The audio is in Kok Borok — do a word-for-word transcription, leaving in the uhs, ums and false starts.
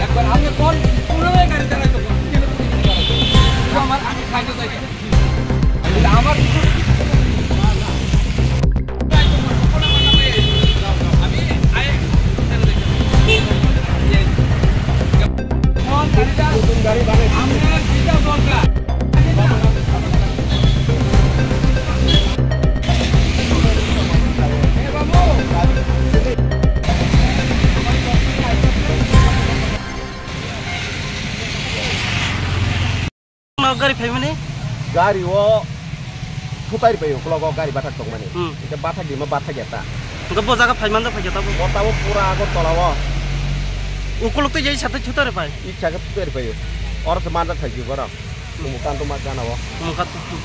একবার আমি কল পুনরায় গাড়ি চালাই তো আমার আমি খাইতে চাই। No gari phaimani? Gari o thutai rwphaio, ukulok o gari bathak tongmani. Hmm. Ita bathak dima bathak ya ta. Hwnkhe bo jaga phaiman da phaikha tabuk? Bo tabuk pura Agartala o. Ukulok twi jai sathai thutai rwphai? Itsa khe thutai rwphaio. Oro se manjak thaiki borok. Kumu kanto ma gana o. Kumu kanto.